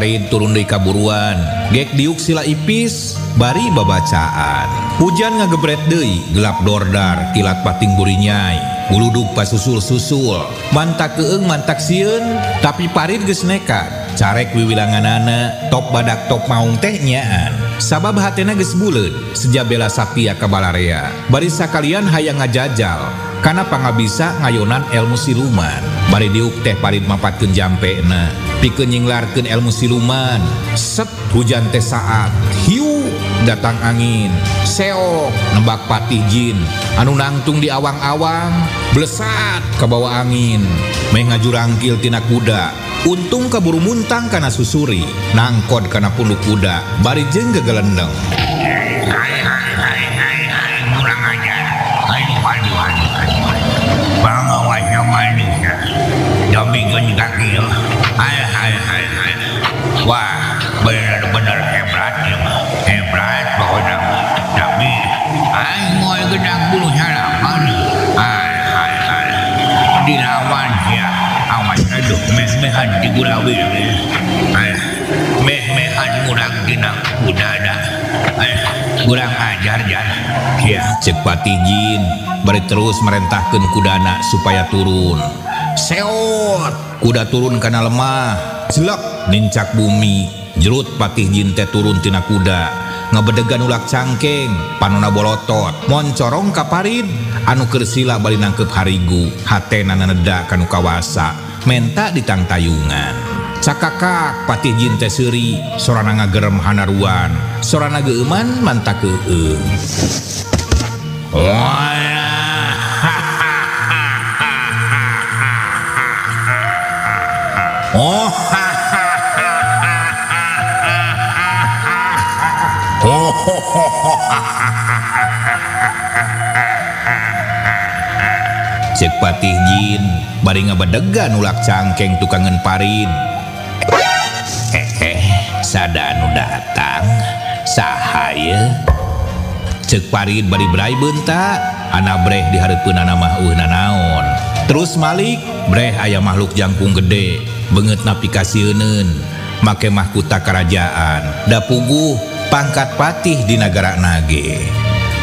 Parid turun deui ka buruan. Gek diuk sila ipis bari babacaan. Hujan ngagebret deui, gelap dordar, kilat pating burinyai. Buludug pasusul-susul, mantak keung mantak sieun, tapi Parid geus nekat. Carek wiwilanganana, top badak top maung teh nyaan. Sabab hatena geus buleud, seja bela Satya ka balarea. Bari sakalian hayang ngajajal, kana pangabisa ngayonan elmu siluman. Bari diuk teh Parid mapatkeun jampena, pikeun nyinglarkeun elmu siluman. Set hujan teh saat, hiu datang angin, seok nembak patih jin, anu nangtung di awang-awang, blesat kabawa angin, meh ngajurangkil tina kuda. Untung kaburu muntang kana susuri, nangkod kana punduk kuda, bari jeung gegelendeng. Kurang ajar. Aduh, aduh, aduh, aduh. Pangawasnya manusia. Demikian kaki. Hai, hai, hai, hai. Wah, benar-benar hebat ya mah. Hebat pokoknya. Tapi aing moal gedang bulu salapan. Hai, hai, hai. Dilawan sia. Awas aduh, meh-mehan di gulawi. Hai, meh-mehan murang dina kuda dah. Hai, kurang ajar jar. Ya, cek patih jin bari terus merentahkeun kudana supaya turun. Seot, kuda turun kana lemah. Jelek nincak bumi. Jerut patih jin teh turun tina kuda. Ngabedegan ulak cangkeng, panona bolotot, moncorong ka Parid anu keur sila bari nangkep harigu, hatena neda kanu kawasa, menta ditangtayungan. Cakakak patih jin teh seuri, sorana ngagerem hanaruan, sorana geueuman mantak keueung. Oh, cek patih jin bari ngabedegan ulak cangkeng tukangeun Parid. Sada anu datang saha ye? Cek Parid bari brai beunta, ana breh di hareupeunana mah eueuh nanaon. Terus malik breh aya makhluk jangkung gede, beungeut napi kasieuneun, make mahkota karajaan, da puguh pangkat patih di nagara nage.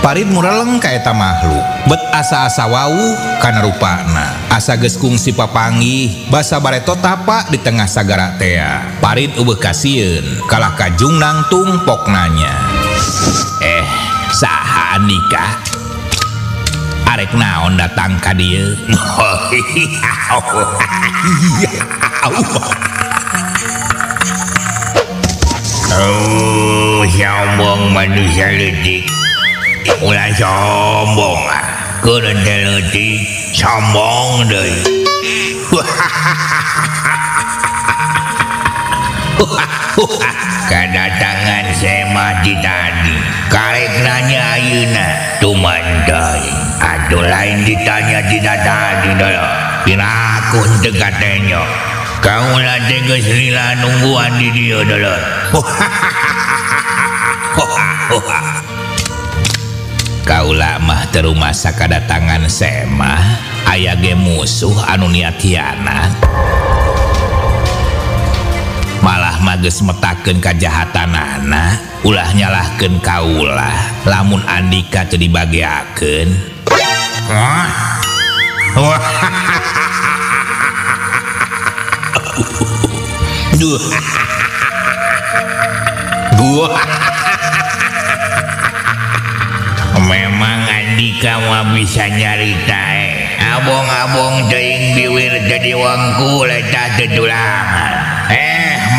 Parid mureleng ka eta makhluk, bet asa-asa wau kana rupana. Asa geus kungsi papanggih, basa bareto tapak di tengah sagara tea. Parid eueuh kasieun, kalah kajung nangtung poknanya. Saha andika? Arek naon datang ka dieu? Oh, sombong manusia leutik. Ulah sombong ah. Keureun teh leutik, sombong deui. Kedatangan semah di tadi. Karek nanya ayeuna tumandai. Atuh lain ditanya tidak tadi dah. Piraku henteu katenyo. Kaula teh geus lila nungguan di dieu dah. Kaula mah teu rumasa kadatangan semah, aya ge musuh anu niat hianat. Malah mah geus metakeun kajahatanana, ulah nyalahkeun kaula lamun andika teu dibageakeun. Duh. Memang andika mah bisa nyarita Abong-abong teuing biwir jadi wangkul eta tetulangan.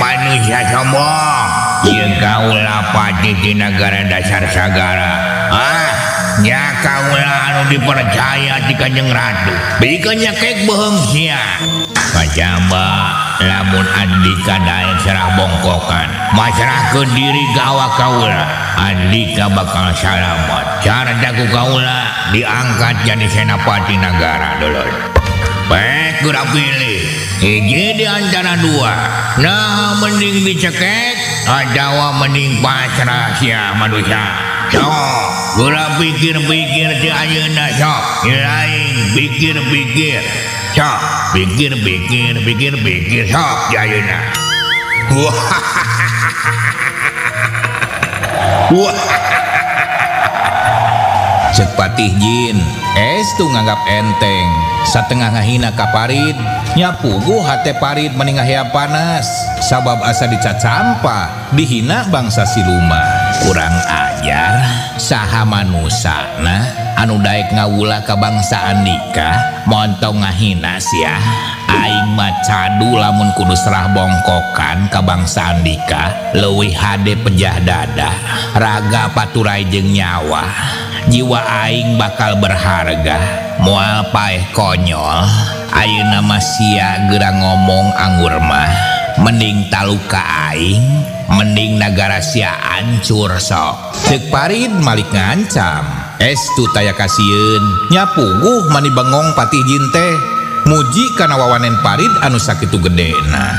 Manusia sombong. Ieu kaula patih di nagara dasar sagara. Nya kaula anu dipercaya ti Kanjeng Ratu. Bikeun nyekek beuheung sia. Pajaba lamun andika daek serah bongkokan, masrahkeun diri ka awak kaula, andika bakal salamat. Cara ku kaula diangkat jadi senapati nagara dulur. Baik, geura pilih hiji di antara dua. Nah, mending dicekek atawa mending pasrah sia manusia. Sok, geura pikir-pikir ti ayeuna sok. Lain pikir-pikir. Sok, pikir-pikir, pikir-pikir sok di ayeuna. Wah. Cek Patih Jin, estu nganggap enteng. Satengah ngahina ka Parid, nyapuguh hate Parid meni ngahea panas. Sabab asa dicacampa, dihina bangsa siluman. Kurang ajar, saha manusana anu daek ngawula ka bangsa Andika, montong ngahina sia. Aing mah cadu lamun kudu serah bongkokan ka bangsa Andika, leuwih hade pejah dada, raga paturai jeung nyawa. Jiwa aing bakal berharga, moal paeh konyol. Ayeuna mah sia geura ngomong anggur mah, mending taluka aing, mending nagara sia hancur sok. Ceuk Parid malik ngancam, estu taya kasieun, nyapuguh mani bengong Patih Jin teh. Muji kana wawanen Parid anu sakitu gedena.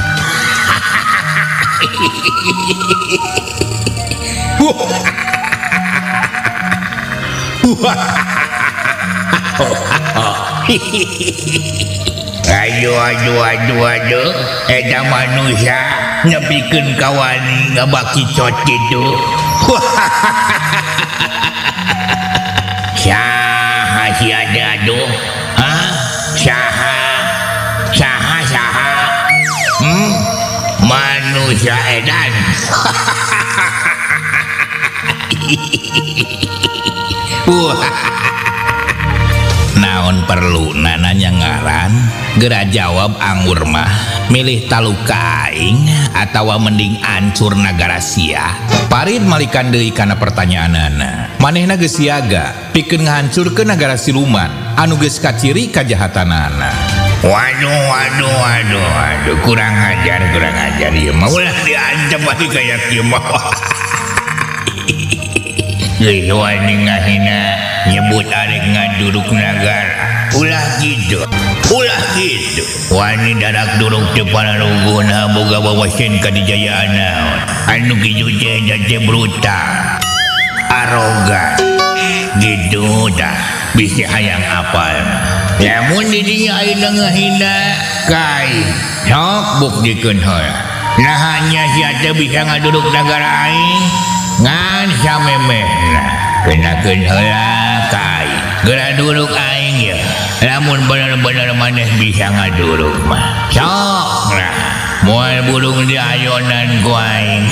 Aduh aduh aduh aduh, eta manusia nepikeun kawani ngabakicot kitu. Saha sia teh aduh? Hah? Saha? Saha saha? Manusia edan. Naon perlu nanya ngaran, geura jawab anggur mah, milih taluka aing atawa mending ancur nagara sia. Parid malikan deui kana pertanyaanana. Manehna geus siaga pikeun ngahancurkeun nagara siluman anu geus kaciri kajahatanana. Waduh waduh waduh waduh, kurang ajar ieu mah, ulah diancam bari kaya kieu mah. Geus wani ngahina nyebut arek ngaduruk nagara. Ulah kitu, ulah kitu. Wani darak duruk teu panaruguna boga wawasan kadijayaan naon. Anu kitu teh teh brutal, arogan. Gitu tah bisi hayang apal. Lamun di dinya ayeuna ngahina kai, sok buktikeun heula. Nah hanya sia teh bisa ngaduruk nagara aing. Ngan samemehna kenakeun heula ka aing. Geura duruk aing ye. Lamun bener-bener maneh bisa ngaduruk mah. Sok lah. Moal burung diayonan ku aing.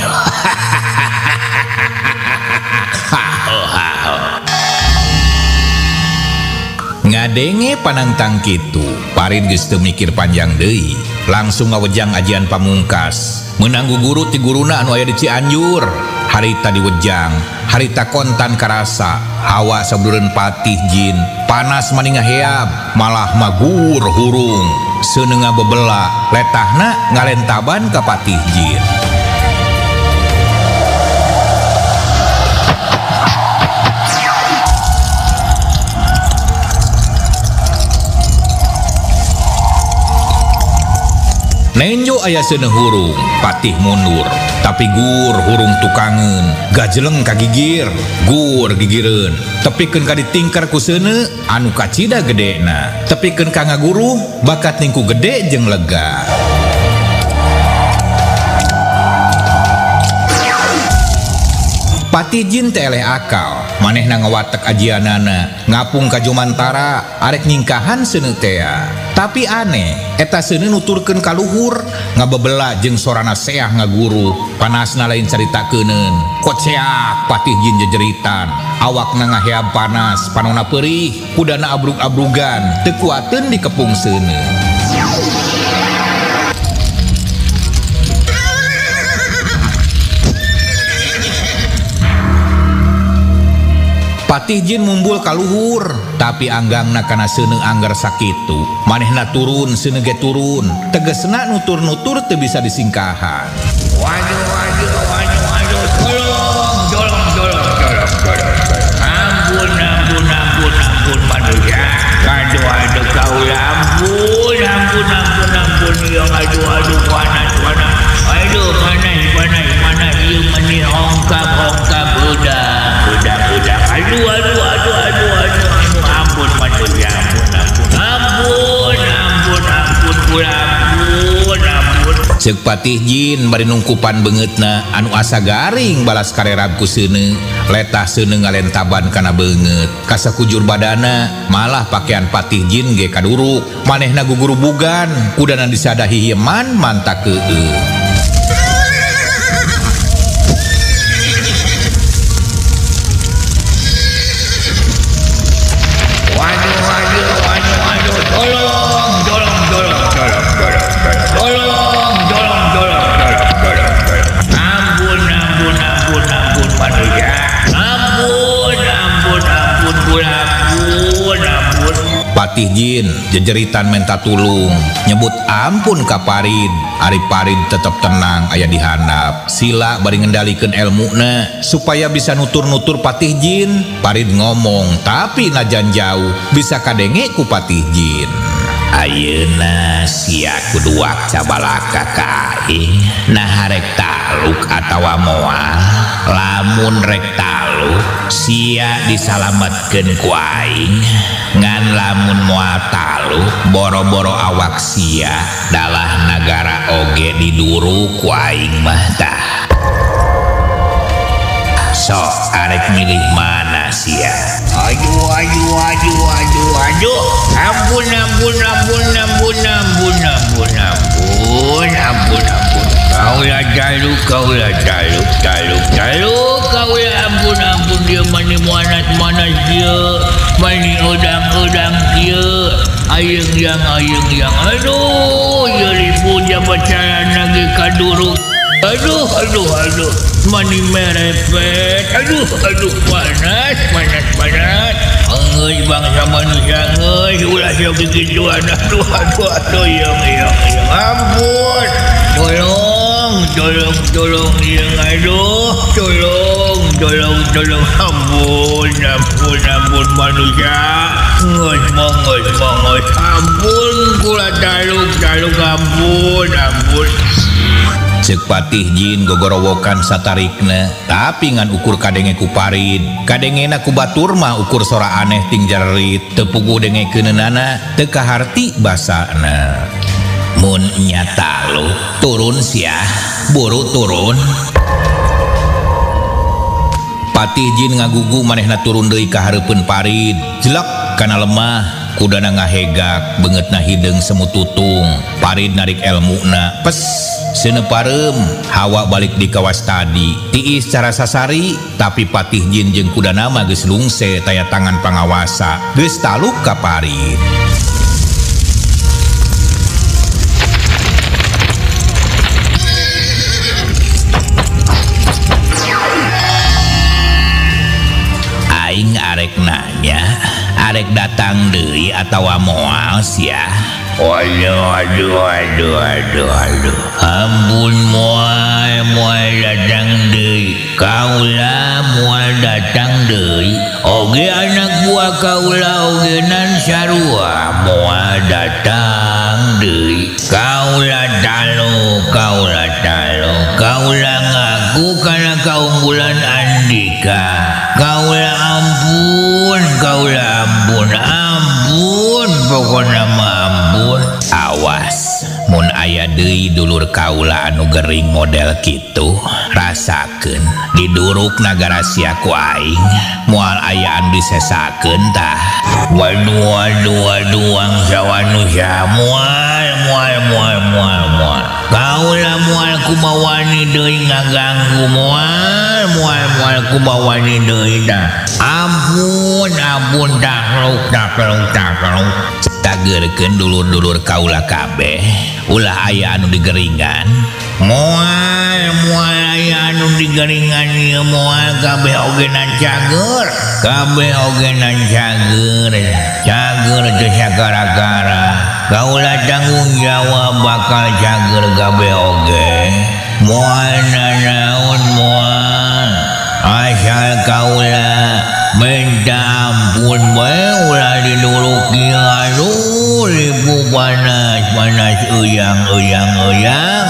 Ngadenge panangtang kitu, Parid geus teu mikir panjang deui, langsung ngawejang ajian pamungkas. Meunang guru ti guruna anu aya di Cianjur. Harita diwejang, harita kontan karasa, hawa sabudureun Patih Jin, panas mani ngaheab, malah magur hurung, seuneu ngabebela, letahna ngalentaban ka Patih Jin. Nenjo aya seuneu hurung, Patih mundur, tapi gur hurung tukangeun, gajeleng kagigir, gur gigireun, tepikeun ka ditingkar ku seuneu anu kacida gedena, tepikeun ka ngaguruh bakat ningku gede jeung lega. Patih Jin teh eleh akal, manehna ngawatek ajianana, ngapung ka Jumantara, arek nyingkahan seuneu tea. Tapi aneh, eta seuneu nuturkeun ka luhur, ngabebela jeung sorana seah ngaguru, panasna lain caritakeuneun. Koceak Patih Jin jejeritan, awakna ngaheab panas, panona peurih, kudana abrug-abrugan, teu kuateun dikepung seuneu. Patih Jin mumbul ka luhur, tapi anggangna kana seuneu anggar sakitu. Manehna turun, seuneu ge turun. Tegesna nutur-nutur teu bisa disingkahan. Waduh waduh waduh waduh, tolong tolong tolong tolong tolong. Ampun ampun ampun ampun manusia. Aduh aduh kaula ampun ampun ampun ampun yang aduh aduh panas panas. Aduh panas panas panas ieu meni ongkap ongkap udah udah udah. Aduh aduh aduh aduh aduh aduh ampun manusia ampun ampun ampun ampun ampun ampun ampun. Ceuk Patih Jin bari nungkupan beungeutna anu asa garing balas karerab ku seuneu. Letah seuneu ngalentaban kana beungeut. Kasakujur badana malah pakaian Patih Jin ge kaduruk. Manehna gugurubugan kudana disada hihieman mantak keueuh. Patih Jin jejeritan menta tulung nyebut ampun ka Parid. Ari Parid tetep tenang aya di handap. Sila bari ngendalikeun elmuna supaya bisa nutur-nutur Patih Jin. Parid ngomong tapi najan jauh bisa kadenge ku Patih Jin. Ayeuna sia kudu wakca balaka ka aing. Nah rek taluk atawa moal. Lamun rek taluk sia disalametkeun ku aing. Ngan lamun moal taluk boro-boro awak sia dalah nagara oge diduru ku aing mah tah. Sok arek milih mana sia? Aduh aduh aduh aduh aduh. Ampun ampun ampun ampun ampun ampun ampun ampun ampun. Kaulah jaluk kaulah jaluk jaluk jaluk kaulah ampun ampun dia mani manas manas dia mani udang udang dia ayeng yang ayeng yang aduh ya ribu jabacaran lagi kaduruk. Aduh aduh aduh mani merepet aduh aduh panas panas panas enggeus bangsa manusia enggeus ulah sok kikituan aduh aduh aduh yang yang yang ampun tolong tolong tolong yang aduh tolong tolong tolong ampun ampun ampun manusia enggeus mongos mongos ampun kula taluk taluk ampun ampun. Ceuk Patih Jin gogorowokan satarikna tapi ngan ukur kadenge ku Parid. Kadengena ku batur mah ukur sora aneh ting jerit teu puguh dengekeunana teu kaharti basana. Mun nya taluk turun sia buru turun. Patih Jin ngagugu manehna turun deui ka hareupeun Parid. Jelek kana lemah kudana ngahegak beungeutna hideung semu tutung. Parid narik elmuna pes seuneu pareum hawa balik di kawas tadi. Tiis cara sasari tapi Patih Jin jeung kudana mah geus lungse taya tangan pangawasa geus taluk ka Parid. Aing arek nanya arek datang deui atawa moal sia? Aduh aduh aduh aduh aduh ampun moal moal datang deui kaula moal datang deui oge anak buah kaula oge nan sarua moal datang deui kaula taluk kaula taluk kaula ngaku kana kaunggulan andika kaula ampun kaula ampun ampun pokona mah ampun. Awas mun aya deui dulur kaula anu gering model kitu rasakeun diduruk nagara sia ku aing moal aya anu disesakeun tah. Waduh waduh waduh wangsa manusia moal moal moal moal moal kaula moal kumawani deui ngaganggu moal moal moal kumawani deui tah ampun ampun takluk takluk takluk. Tageurkeun dulur-dulur kaula kabeh ulah aya anu digeringan moal moal aya anu digeringan ieu moal kabeh oge nan cager kabeh oge nan cager cager teu sakara-kara kaula tanggung jawab bakal cager kabeh oge moal nanaon moal asal kaula minta ampun bae ulah diduruk ieu aduh ribu panas panas uyang uyang uyang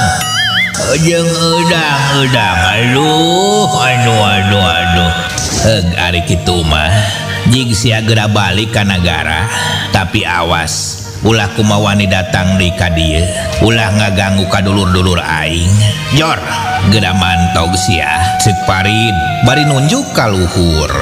jeung eudang eudang aduh aduh aduh aduh. Heug ari kitu mah jig sia geura balik ka nagara tapi awas Ulah kumawani datang deui ka dieu. Ulah ngaganggu ka dulur-dulur aing. Jor, geura mantog sia. Ceuk Parid bari nunjuk ka luhur.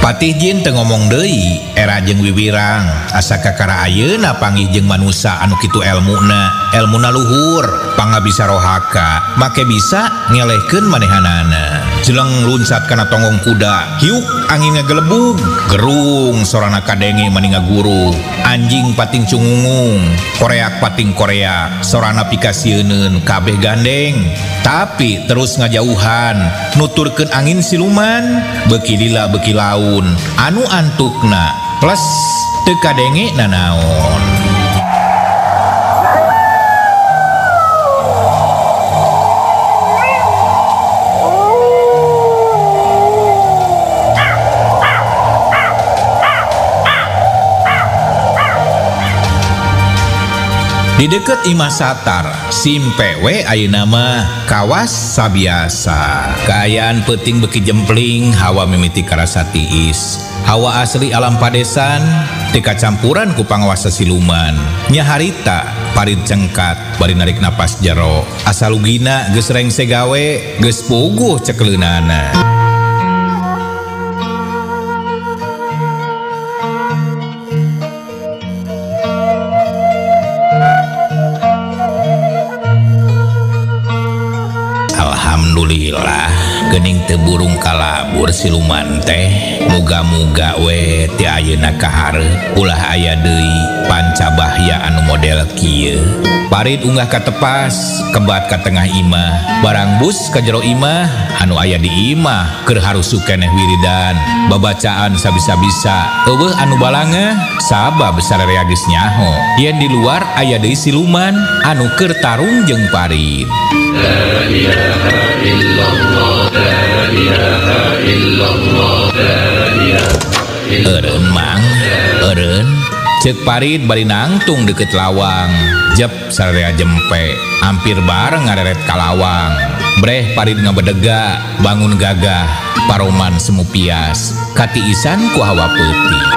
Patih jin teu ngomong deui, era jeung wiwirang asa kakara ayeuna panggih jeung manusa anu kitu elmuna, elmuna luhur, pangabisa rohaka, make bisa ngelehkeun manehanana. Jeleng luncat kana tonggong kuda, hiuk angin ngagelebug, gerung sorana kadenge mani ngaguru, anjing pating cungungung, koreak pating koreak, sorana pikasieuneun kabeh gandeng. Tapi terus ngajauhan, nuturkeun angin siluman, beuki lila beuki laun, anu antukna plus teu kadenge nanaon. Di deket Imah Satar, simpe we ayeuna mah kawas sabiasa. Kaayaan peuting beuki jempling, hawa mimiti karasa tiis. Hawa asli alam padesan, teu kacampuran ku pangawasa siluman. Nya harita, Parid cengkat, bari narik napas jero. Asalugina geus rengse gawe, geus puguh cekeleunana. Alhamdulillah geuning teu burung kalabur siluman teh. Muga-muga we ti ayeuna ka hareup ulah aya deui pancabahya anu model kieu. Parid unggah ka tepas, kebat ka tengah imah, barang bus ka jero imah anu aya di imah keur harusu keneh wiridan, babacaan sabisa-bisa eueuh anu balangeh sabab sararea geus nyaho yen di luar aya deui siluman anu keur tarung jeung Parid. La ilaha illallah, la ilaha illallah, la ilaha illallah. Eureun mang, eureun. Ceuk Parid bari nangtung deket lawang. Jep sararea jempe, hampir bareng ngareret ka lawang. Breh Parid ngabedega, bangun gagah, paroman semu pias, katiisan ku hawa peuting.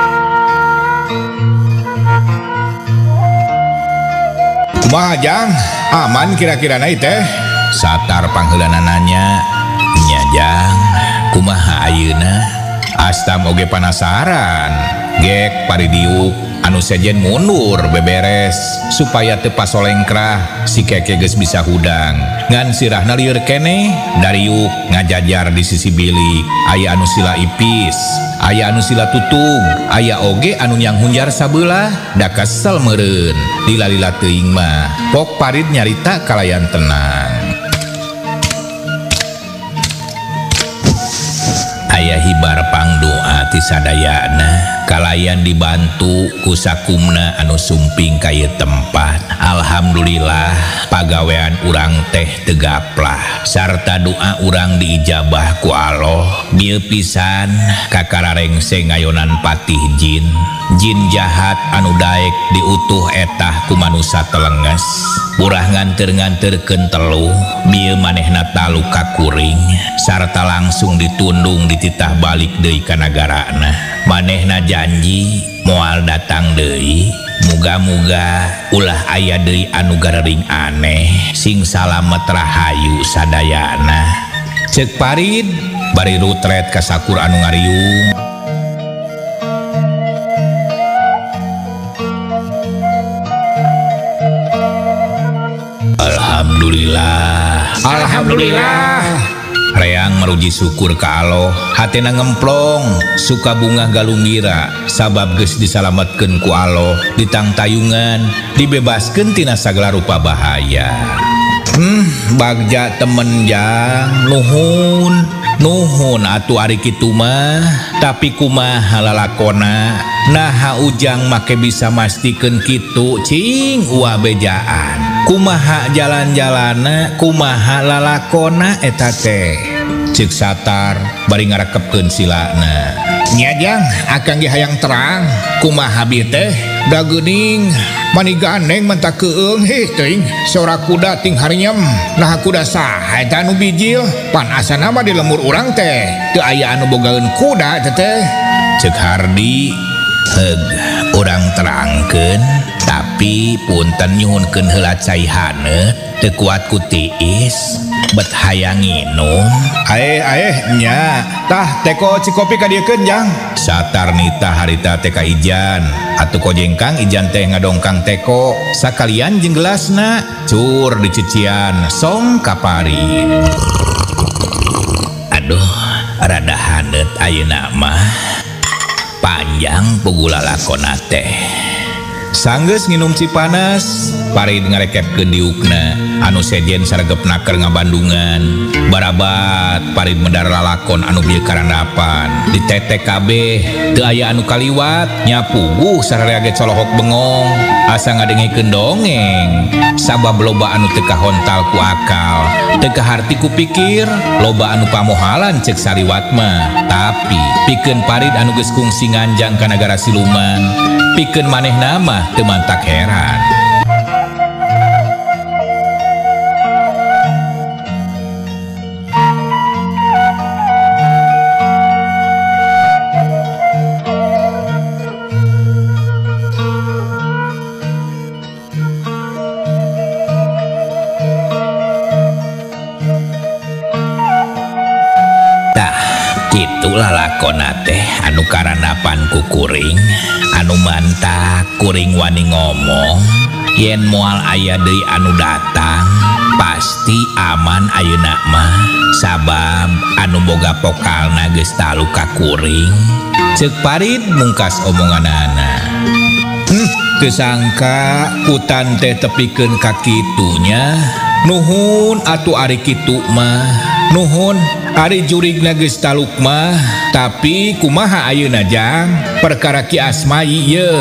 Kumaha jang? Aman kira-kira na teh? Satar pangheulana nanya. Nya jang, kumaha ayeuna? Astam oge panasaran. Gek Paridiuk anu sejen mundur beberes supaya teu pasolengkrah si keke geus bisa hudang. Ngan sirahna lieur keneh, dariuk ngajajar di sisi bilik. Aya anu sila ipis, aya anu sila tutug, aya oge anu nyang hunjar sabelah, da kesel meureun. Lila-lila teuing mah, pok Parid nyarita kalayan tenang. Aya hibar pangdoa ti sadayana, kalayan dibantu ku sakumna anu sumping ka ieu tempat. Alhamdulillah pagawean urang teh teu gaplah sarta doa urang diijabah ku Allah. Bieu pisan kakararengse ngayonan patih jin. Jin jahat anu daek diutuh etah ku manusa telenges. Purah nganter-nganterkeun teluh, bieu manehna talu ka kuring sarta langsung ditundung dititah balik deui ka nagarana. Manehna janji moal datang deui. Muga-muga ulah aya deui anu garering aneh, sing salamet rahayu sadayana. Ceuk Parid bari rutret ka sakur anu ngariung. Alhamdulillah. Alhamdulillah. Reang meruji syukur ka Allah, hatena ngemplong, suka bungah galunggira sabab geus disalametkeun ku Allah, ditangtayungan, dibebaskeun tina sagala rupa bahaya. Bagja temen jang, nuhun, nuhun atuh ari kitu mah, tapi kumaha lalakona? Naha ujang make bisa mastikeun kitu cing uah bejaan. Kumaha jalan-jalana, kumaha lalakona eta teh. Ceuk Satar bari ngarekepkeun silana. Nya jang, akang ge hayang terang, kumaha bieu teh? Da geuning mani gandeng menta keung heh teuing, sora kuda ting harinyem. Nah kuda saha eta anu bijil? Pan asana mah di lemur urang teh teu aya anu bogaeun kuda teh teh. Ceuk Hardi, heug Urang terangkeun tapi punten nyuhunkeun heula cai haneut teu kuat ku tiis bet hayang nginum. Aeh aeh nya tah teko cikopi ka dieukeun jang. Satar nita harita teh ka Ijan atuh kojengkang Ijan teh ngadongkang teko sakalian jeung gelasna cur dicician song ka Parid. Aduh rada haneut ayeuna mah panjang pugula lakona teh. Sanggeus nginum cipanas Parid ngarekepkeun diukna anu sejen saregepna keur ngabandungan. Barabat Parid medar lalakon anu bieu karandapan ditetek kabeh teu aya anu kaliwat nya puguh sararea ge colohok bengong asa ngadengekeun dongeng sabab loba anu teu kahontal ku akal teu kaharti ku pikir loba anu pamohalan ceuk saliwat mah. Tapi pikeun Parid anu geus kungsi nganjang ka nagara siluman pikeun manehna mah teu mantak heran. Tah kitulah lakona teh anu karandapan ku kuring anu mantak kuring wani ngomong yen moal aya deui anu datang pasti aman ayeuna mah sabab anu boga pokalna geus talu ka kuring. Ceuk Parid mungkas omonganana. Teu sangka kutan teh tepikeun ka kitunya. Nuhun atuh ari kitu mah. Nuhun ari jurigna geus taluk mah. Tapi kumaha ayeuna jang perkara Ki Asmayi ye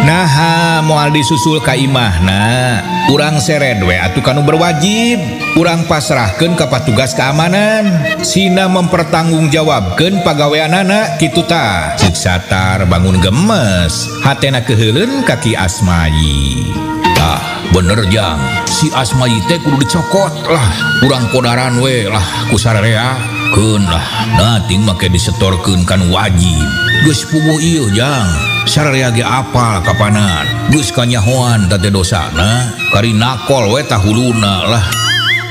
naha moal disusul ka imahna. Urang sered we atuh kanu berwajib. Urang pasrahkeun ka patugas keamanan sina mempertanggungjawabkeun pagaweanana kitu tah. Ceuk Satar bangun gemes hatena keuheuleun ka Ki Asmayi. Tah bener jang si Asmayi teh kudu dicokot lah urang kodaran we lah ku sararea keun lah nating make disetorkeun kan wajib. Geus puguh ieu jang sararea ge apal kapanan geus kanyahoan teh dosana kari nakol we tah huluna lah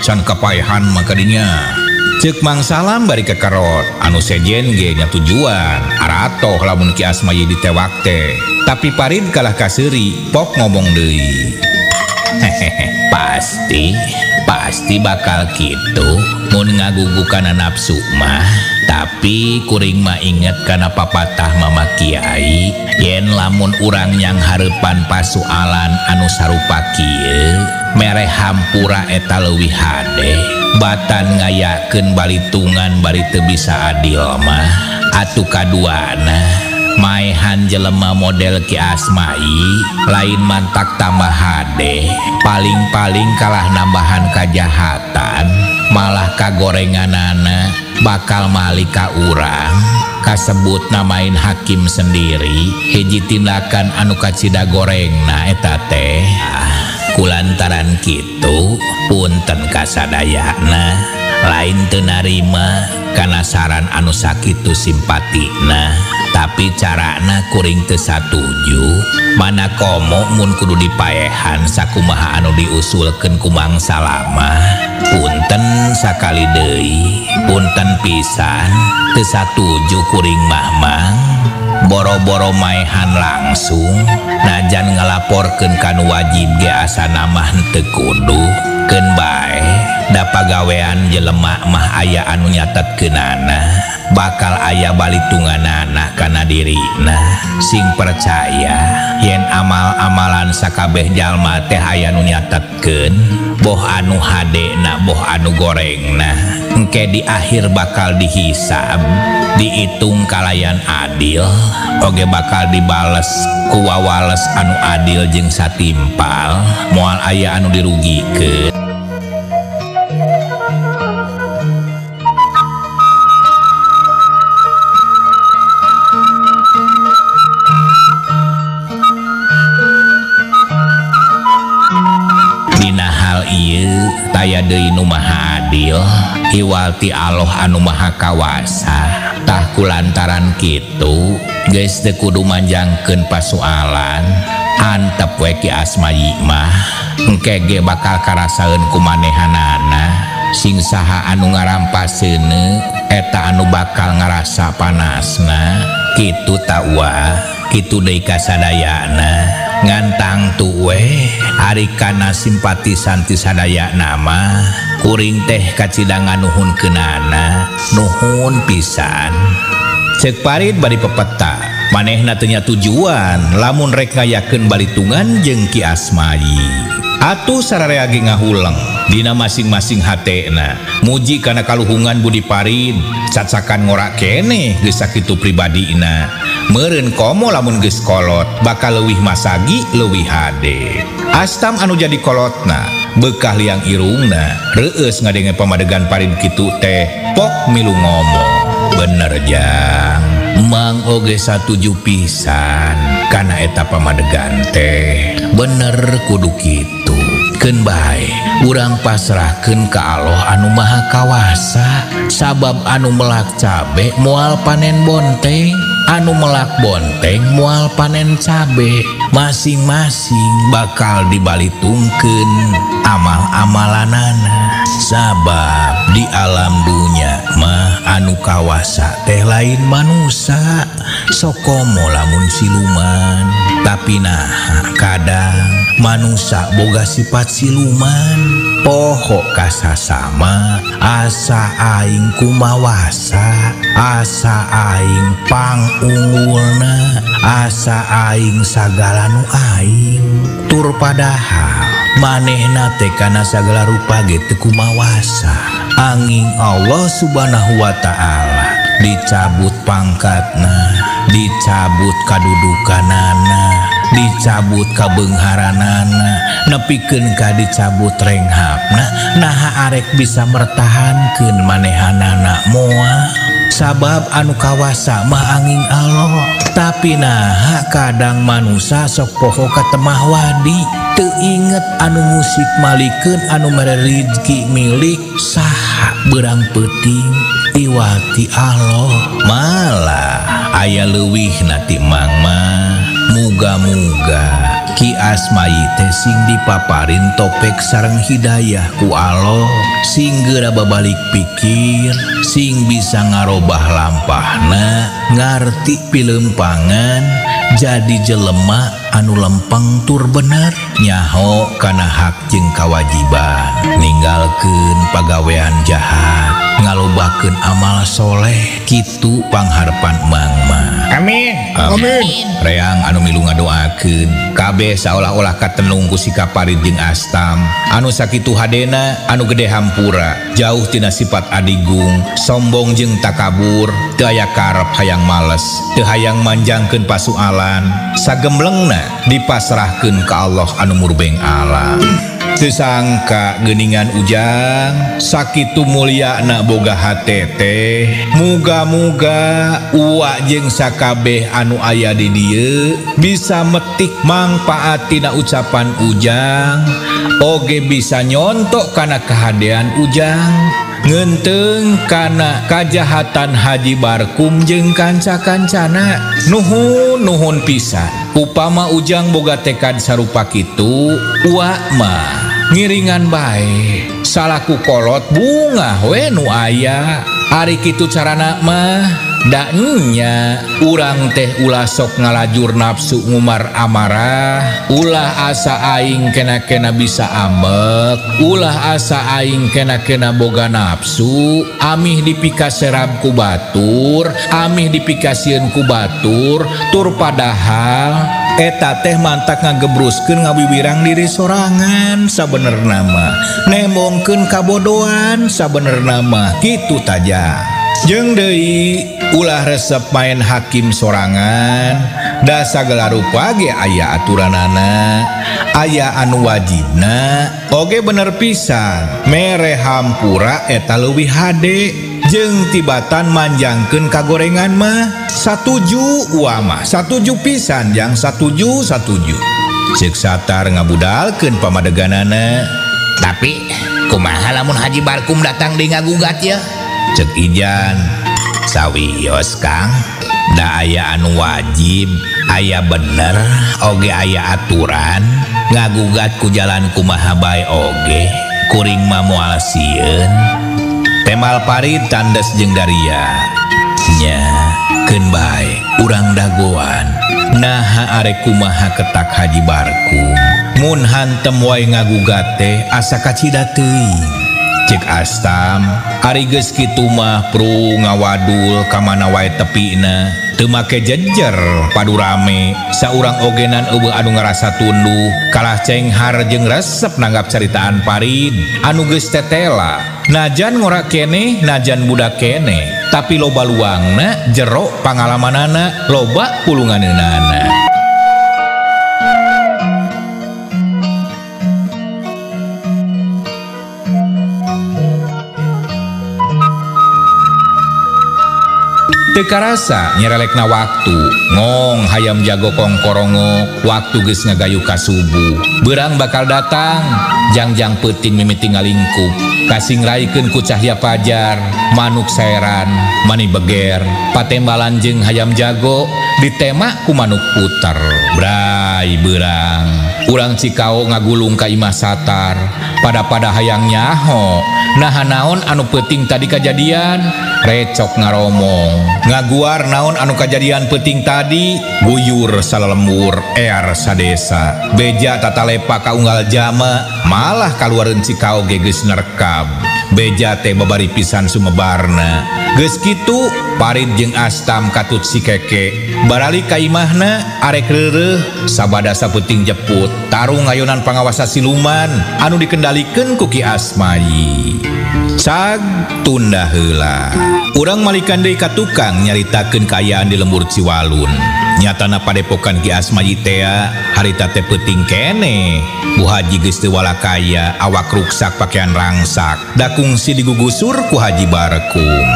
can kapaehan mah kadinya. Ceuk Mang Salam bari kekerot anu sejen ge nya tujuan aratoh lamun Ki Asmayi ditewak teh. Tapi Parid kalah kaseuri pok ngomong deui. Hehehe pasti bakal kitu mun ngagugu kana nafsu mah. Tapi kuring mah inget kana papatah Mama Kiai yen lamun urang yang hareupan pasualan anu sarupa kieu mere hampura eta leuwih hade batan ngayakeun balitungan bari teu bisa adil mah. Atuh kaduana maehan jelema model Ki Asmayi lain mantak tambah hade paling-paling kalah nambahan kajahatan malah kagorenganana bakal mali ka urang kasebut namain hakim sendiri hiji tindakan anu kacida gorengna eta teh. Kulantaran kitu punten kasadayana lain teu narima kana saran anu sakitu simpatina tapi carana kuring teu satuju mana komo mun kudu dipaehan sakumaha anu diusulkeun ku Mang Salamah. Punten sakali deui punten pisan teu satuju kuring mah Mang boro-boro maehan langsung najan ngalaporkeun ka nu wajib ge asana mah henteu kudu keun bae da pagawean jelema mah aya anu nyatetkeunana bakal aya balitunganana kana dirina. Sing percaya yen amal-amalan sakabeh jalma teh aya nu nyatetkeun boh anu hadena boh anu gorengna engke di akhir bakal dihisab diitung kalayan adil oge bakal dibales ku wawales anu adil jeung satimpal moal aya anu dirugikeun. Dina hal ieu taya deui nu maha adil iwal ti Allah anu maha kawasa. Tah kulantaran kitu geus teu kudu manjangkeun pasualan antep we Ki Asmayi mah engke ge bakal karasaeun ku manehanana. Sing saha anu ngarampas seuneu eta anu bakal ngarasa panasna. Kitu ta uah, kitu deui kasadayana. Ngantang tu we ari kana simpatisan ti sadayana mah kuring teh kacida nganuhunkeunana. Nuhun pisan. Ceuk Parid bari pepeta manehna teu nya tujuan lamun rek ngayakeun balitungan jeung Ki Asmayi. Atuh sararea ge ngahuleng dina masing-masing hatena muji kana kaluhungan budi Parid cacakan ngorak keneh geus sakitu pribadina. Meureun komo lamun geus kolot bakal leuwih masagi leuwih hade. Astam anu jadi kolotna bekah liang irungna reueus ngadenge pamadegan Parid kitu teh pok milu ngomong. Bener jang, Mang oge satuju pisan kana eta pamadegan teh. Bener kudu kitu. Keun bae urang pasrahkeun ka Allah anu Maha Kawasa. Sabab anu melak cabe moal panen bonteng, anu melak bonteng moal panen cabe. Masing-masing bakal dibalitungkeun amal-amalanana. Sabab di alam dunya mah anu kawasa teh lain manusa, sokomo lamun siluman. Tapi nah kadang manusa boga sifat siluman. Poho kasasama asa aing kumawasa, asa aing pangungulna, asa aing sagala nu aing. Tur padahal manehna teh kana sagala rupa ge teu kumawasa. Angin Allah Subhanahu wa ta'ala dicabut pangkatna, dicabut kadudukanana, dicabut kabeungharanana, nepikeun ka dicabut renghapna. Naha arek bisa mertahankeun manehanana moal. Sabab anu kawasa mah angin Allah. Tapi naha kadang manusa sok poho ka temah wadi, teu inget anu musik malikeun anu mere rizki milik saha beurang peuting iwati Allah. Malah aya leuwihna ti Mang mah. Muga-muga Ki Asmayi teh sing dipaparin topek sareng hidayah ku Allah, sing geura babalik pikir, sing bisa ngarobah lampahna, ngarti pilempangan, jadi jelema anu lempeng tur bener, nyaho kana hak jeung kawajiban, ninggalkeun pagawean jahat, ngalobakeun amal soleh. Kitu pangharpan Mang mah. Amin. Amin. Reang anu milu ngadoakeun kabeh saolah-olah katenung ku sikap Parid jeung Astam anu sakitu hadena, anu gede hampura, jauh tina sifat adigung, sombong jeung takabur, teu aya karep hayang males, teu hayang manjangkeun pasualan, sagemblengna dipasrahkeun ka Allah anu murbeng alam. Teu sangka geuningan Ujang sakitu mulyana boga hate teh. Muga-muga uwa jeung sakabeh anu aya di dieu bisa metik mangpaatina ucapan Ujang, oge bisa nyontok kana kahadean Ujang, ngenteung kana kajahatan Haji Barkum jeung kanca-kancana. Nuhun nuhun pisan. Upama Ujang boga tekad sarupa kitu, uwa mah ngiringan bae. Salaku kolot bungah we nu aya. Ari kitu carana mah da nya urang teh ulah sok ngalajur nafsu ngumar amarah, ulah asa aing kena-kena bisa ambek, ulah asa aing kena-kena boga nafsu, amih dipikaserab ku batur, amih dipikasieun ku batur, tur padahal eta teh mantak ngagebruskeun ngawiwirang diri sorangan sabenerna mah, nembongkeun kabodohan sabenerna mah kitu taja. Jeung deui ulah resep main hakim sorangan, da sagala rupa ge aya aturanana, aya anu wajibna, oge bener pisan mere hampura eta leuwih hade. Jeung tibatan manjangkeun kagorengan mah satuju uama, satuju pisan jang satuju satuju. Ceuk Satar ngabudalkeun pamadeganana. Tapi kumaha lamun Haji Barkum datang deui ngagugat ya? Ceuk Ijan. Sawios Kang, da aya anu wajib, aya bener oge aya aturan, ngagugat ku jalan kumaha bae oge, kuring mah moal sieun. Temal Parid tandes jeung Daria. Nya, keun bae urang dagoan. Naha arek kumaha ketak Haji Barkum. Mun hantem wae ngagugat teh asa kacida teuing. Cek Astam, ari geus kitu mah pru ngawadul ka mana wae tepina, teu make jejer padu rame, saurang ogenan eueuh anu ngarasa tunduh, kalah cenghar jeung resep nanggap caritaan Parid anu geus tetela. Najan ngora keneh, najan budak keneh, tapi loba luangna, jero pangalamanana, loba pulunganeunana. Teu karasa nyerelekna waktu, ngong hayam jago kongkorongok, waktu geus ngagayu ka subuh. Beurang bakal datang, jangjang peuting mimiti ngalingkup, kasingraikeun ku cahya pajar, manuk saeran, mani beger, patembalan jeung hayam jago, ditema ku manuk puter. Bray beurang, urang Cikao ngagulung ka imah satar, pada-pada hayang nyaho, naha naon anu peuting tadi kajadian, recok ngaromong. Ngaguar naon anu kajadian peuting tadi, guyur salalembur ear sadesa, beja tatalepa kaunggal jama, malah kaluareun Cikao ge geus nerekam. Beja teh babari pisan sumebarna. Geus kitu Parid jeung Astam katut si Keke baralik ka imahna arek reureuh sabada sapeuting jeput tarung ngayonan pangawasa siluman anu dikendalikeun ku Ki Asmayi. Cag tunda heula. Urang malikan deui ka tukang nyaritakeun kaayaan di lembur Ciwalun. Nyatana padepokan Ki Asmayi tea harita teh peuting keneh. Bu Haji geus teu walakaya, awak ruksak pakaian rangsak, da kungsi digugusur ku Haji Barkum.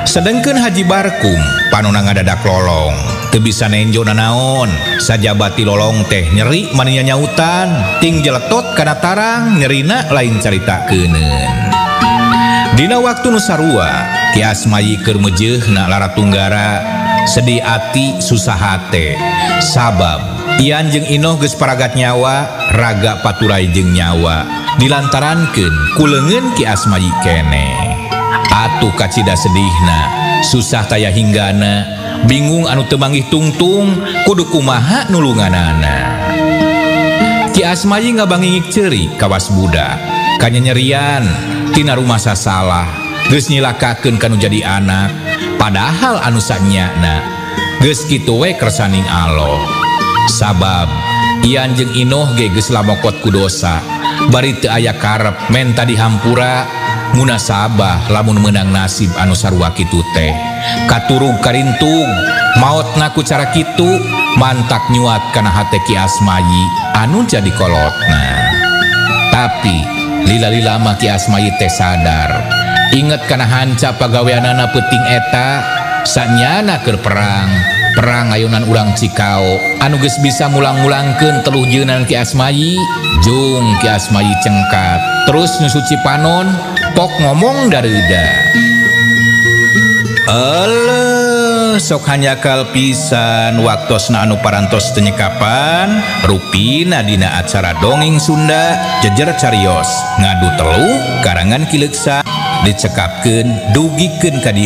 Sedengkeun Haji Barkum panona ngadadak lolong, teu bisa nenjo nanaon, sajabati lolong teh nyeri maninya nyautan, ting jeletot kana tarang nyerina lain caritakeuneuun. Dina waktu nu sarua, Ki Asmayi keur meujeuhna lara tunggara, sedih ati susah hate. Sabab Ian jeung Inoh geus paragat nyawa, raga paturai jeung nyawa, dilantarankeun ku leungeun Ki Asmayi keneh. Atuh kacida sedihna, susah taya hinggana, bingung anu teu manggih tungtung, kudu kumaha nulunganana. Ki Asmayi ngabangingik ceuri kawas budak, kanyanyerian tina rumah sasalah, geus nyilakakeun kanu jadi anak, padahal anu sanyana geus kitu we kersaning Allah. Sabab Ian jeung Inoh ge geus lamokot ku dosa, bari teu aya karep menta dihampura, munasabah lamun meunang nasib anu sarua kitu teh. Katurug karintug, maotna ku cara kitu, mantak nyuat kana hate Ki Asmayi anu jadi kolotna. Tapi lila-lila mah Ki Asmayi teh sadar, inget kana hanca pagaweanana peuting eta, sanyana keur perang, perang ayunan urang Cikao anu geus bisa mulang-mulangkeun teluh jeunan Ki Asmayi, jung Ki Asmayi cengkat, terus nyusuci panon, pok ngomong dareuda. Eleuh, sok hanyakal pisan waktosna anu parantos teu nyekapan, rupina dina acara dongeng Sunda jejer carios ngadu telu karangan Ki Leuksa dicekapkeun dugikeun ka dieu.